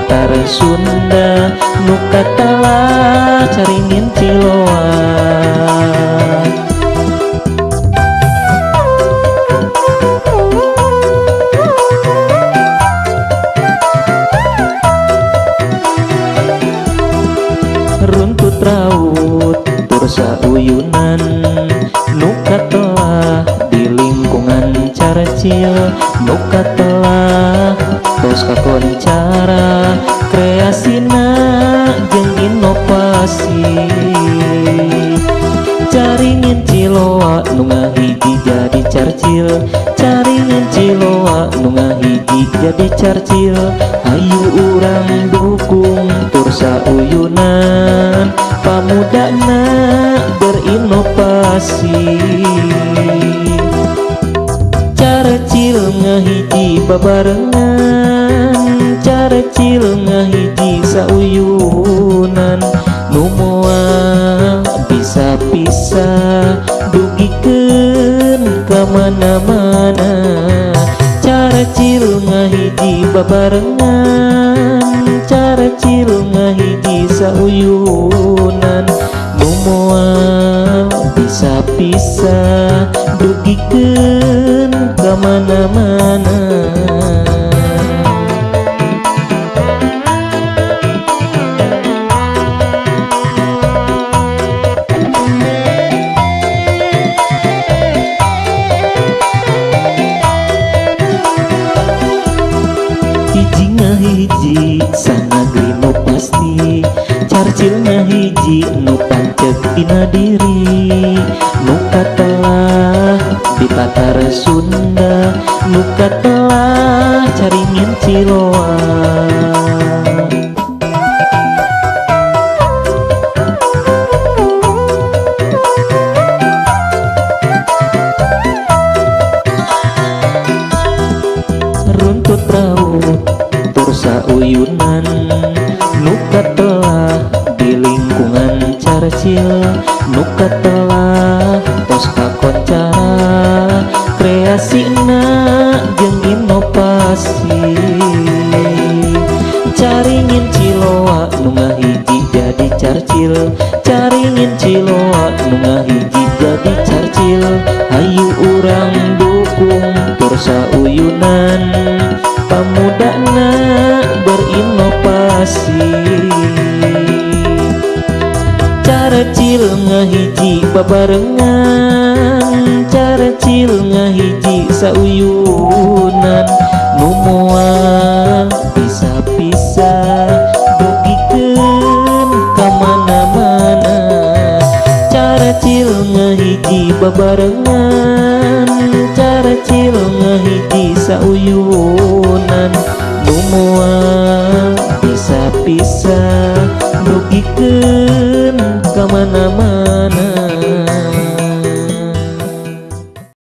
Tatar Sunda nu katelah caringin Ciloa. Runtut raut tur sauyunan nu katelah di lingkungan Carcil nu katelah tos kakoncara kreasina jeung inovasi. Caringin Ciloa nu ngahiji jadi Carcil, caringin Ciloa nu ngahiji jadi Carcil. Hayu urang dukung tur sauyunan pamudana berinovasi. Carcil ngahiji babarengan, Carcil ngahiji sauyunan nu moal bisa pisah dugikeun ka mana-mana. Carcil ngahiji babarengan, Carcil ngahiji sauyunan nu moal bisa pisah dugikeun ka mana-mana. Hiji ngahiji sanagri nu pasti, Carcil ngahiji nu panceg dina diri nu katelah di Tatar Sunda nu katelah caringin Ciloa. Runtut raut tur sauyunan nu katelah di lingkungan Carcil nu katelah tos kakoncara kreasina jeung inovasi. Caringin Ciloa nu ngahiji jadi Carcil, caringin Ciloa nu ngahiji jadi Carcil. Hayu urang dukung tur sauyunan pamudana berinovasi. Carcil ngahiji babarengan, Carcil ngahiji sauyunan nu moal bisa pisah dugikeun ka mana-mana. Carcil ngahiji babarengan, Carcil ngahiji sauyunan nu moal bisa pisah dugikeun ka mana-mana.